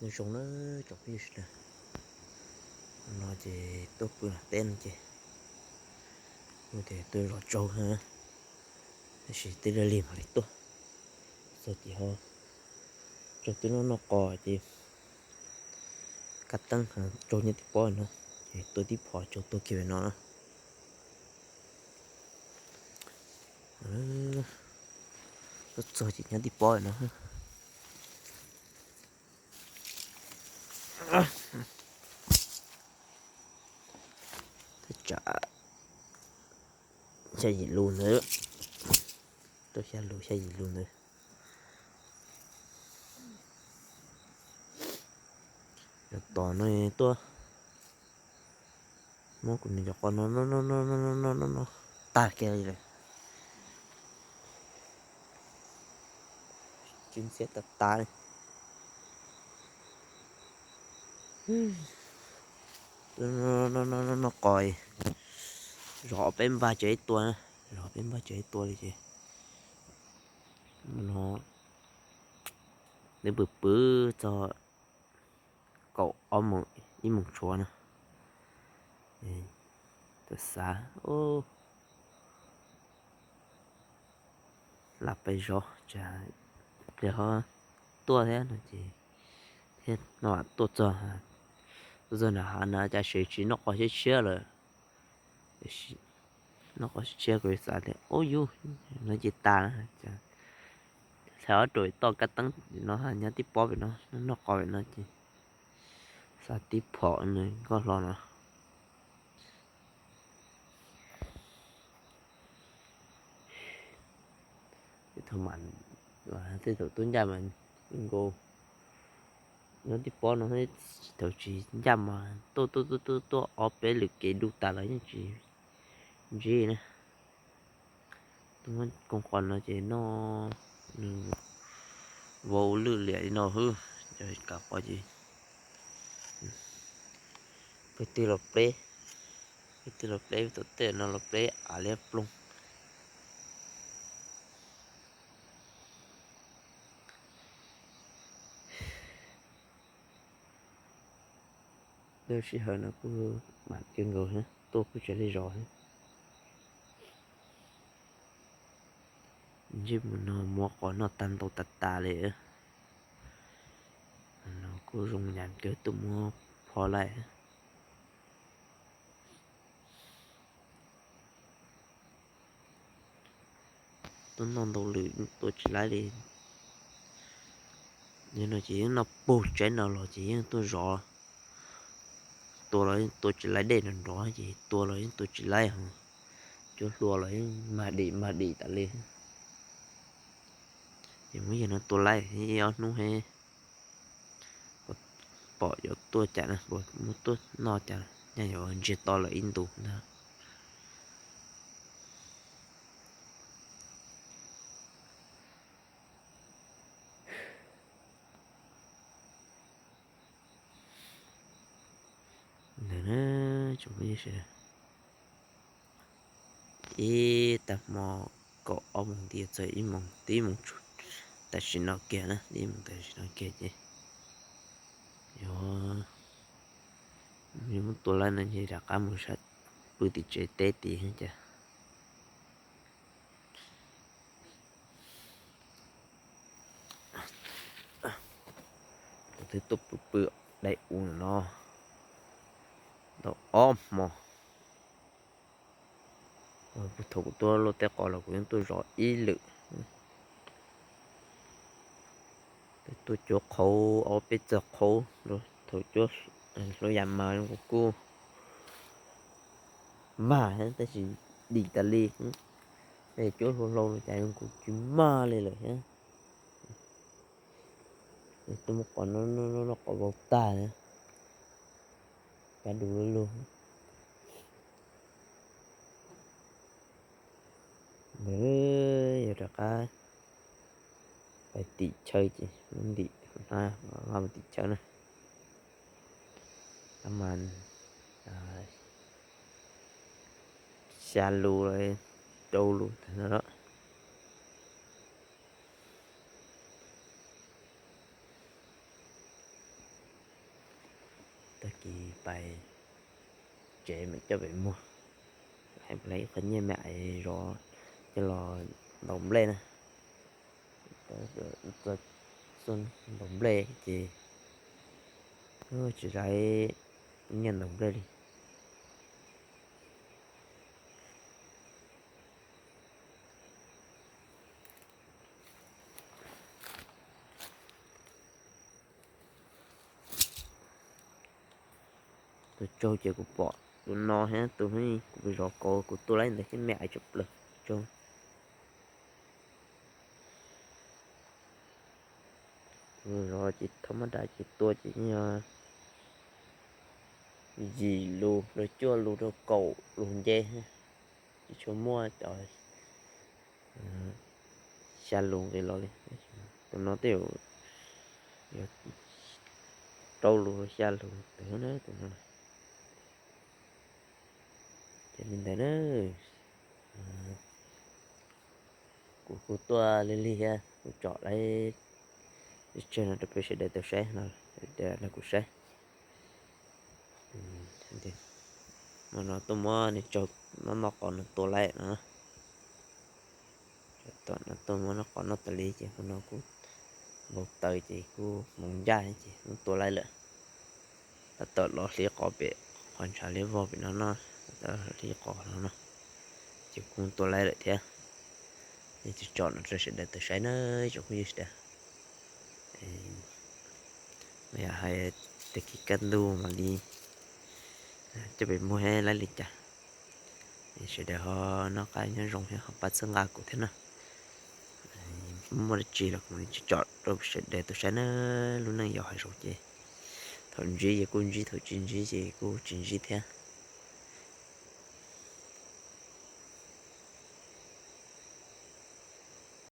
Nyob zoo na tsoom phooj ywg sawv daws, no ces tuaj pw nram teb no ces kuj tias tuaj zov tsaug, tab sis twb lig lig mam li tuaj. Txog ces ho tsaug twb noj noj qos ces kab teeb tsaug nyob tib pob no, ces tua tib phom tsaug tuag kiag pem no na. Tuaj txog ces nyob tib pob no. Thaj tsam xya yim lus ntawd, rau xya lus xya yim lus ntawd. Cov tod no tuaj muab kuv nws cov qos no no no no no no no tag kiag li lawm. Tsis ntxhiab tas tas li. Noj qos, zov peb npag tsev ib tua, zov peb npag tsev ib tua li ces no twb pw pw txog kaum ob moos ib moos tshuav no, txawm xav lam pais zov tsam pliag ho tuaj thiab no ces thiab no tuaj txog, tuaj txog nram hav na cas sev tsis noj qos tshiab tshiab lawm. Noj qos tshiab kuv xav tias ub yus no ces tas, thaij ob ruam toj kab teeb no nyob tib pob pem no, noj qos pem no ces xav tib phom nws nkoj hlo no. Tej thaum mas, tej thaum tuaj ncaj mas nkaus nyob tib pob no, thaum tsis ncaj mas tuaj tuaj tuaj tuaj ob peb lwm kev dub tas los yeej tsis ntsib na. Tuaj muab koom qos no ces noj nws vau lwj liam li no xwb, cov kav qos ces peb twb los pleb, peb twb los pleb tom tej no los pleb av liab ploog. Lub sij hawm no kuj mam kawg nkaus thiab, tuaj kuj tsis li zov thiab. Ntsej muag no muab qos noj tag ntau tas tas li. No kuj zoo yam kawg tuaj muab pho laij. Tuaj noj ntau lwm tua tsis laib li. Yog no ces yeej noj puag tsev no los ces yeej tuaj zov. Tua los yeej tua tsis laib, dej nrov nrov ces tua los yeej tua tsis laib, cuab hlua los yeej mag dim mag dim tas li. Ces muab yog no tua laib ib ob hnub he pom yuav tuaj cas na, puas muab tuaj noj cas, nyaj yuav ntsiag to lawm ib ntus ntag. Ntawd na, tsoom phooj ywg sawv daws, ib tag hmo kaum ob moos nti txog ib moos, tib moos tam sim no kiag na, tib moos tam sim no kiag ces yog muab tua laib no ces rov qab mus pw tim tsev teb tid cas. Kuv twb tuaj pw pw dai u no ntau ob hmo. Thaum kuv tuaj luaj teb qos los kuv yeej tuaj zov ib lwm. Tuaj cuab qhauv ob peb txog qhauv, thaum cuab hlua yas mas kuv kuj mag thiab tab sis dim tas li. Tej cuab hlua hlau no cas kuv tsis mag li lawm thiab. Tuaj muab qos noj, qos vau tag, kab du lug lug. Ntawd yog rov qab pais tim chaw ces ntim hnab mus tim chaw na. Tab mas xya lus los rau lus tag no. Kis pais tsev mam coj pem muag, hais ib qho nyiaj me ais zov coj los ntaus nplej na. Ntaus nplej ces tsis laib nyiaj ntaus nplej li. Tus tsaug ces kuv pom tus no thiab tus kuv zov kauv kuv tua laib ntawd thiab me ais tshaj plaws tsaug. Kuv zov ces thauj mab dam ces tua ces yog yim lus rau cuaj lus rau kaum lus nce, tsis tshua muaj cov xya lus nqis los li. Tus no twb yog rau lus xya lus twg na tus no. Ces li ntawd na, kuv kuj tuaj lig lig thiab kuv tsom laib tseg no rau peb sawv daws tau saib no, rau kuv saib. Hmo no tuaj muab nws tsaug noj noj qos no tua laib no. Tom no tuaj muab noj qos noj tas li ces hmo no kuj npau taws ces kuj hmoov ncaj ces muab tua laib lawm. Tab tom los hliv qos pem qhov ntshav liab vog pem no no, tab tom hliv qos no no, ces kuj tua laib lawm thiab. Ces tsom no rau sawv daws tau saib na, tsoom phooj ywg sawv daws. Yog hais tag kis kaj ntug mam li coj pem muag laib li cas. Sawv daws ho noj qab nyob zoo thiab ho pab txhawb nqa kuv thiab na. Muaj dab tsi los kuv mam li tsom rau sawv daws tau saib na. Lub neej yog hav zoov ces thaum ntsib ces kuj ntsib, thaum tsis ntsib ces kuj tsis ntsib thiab.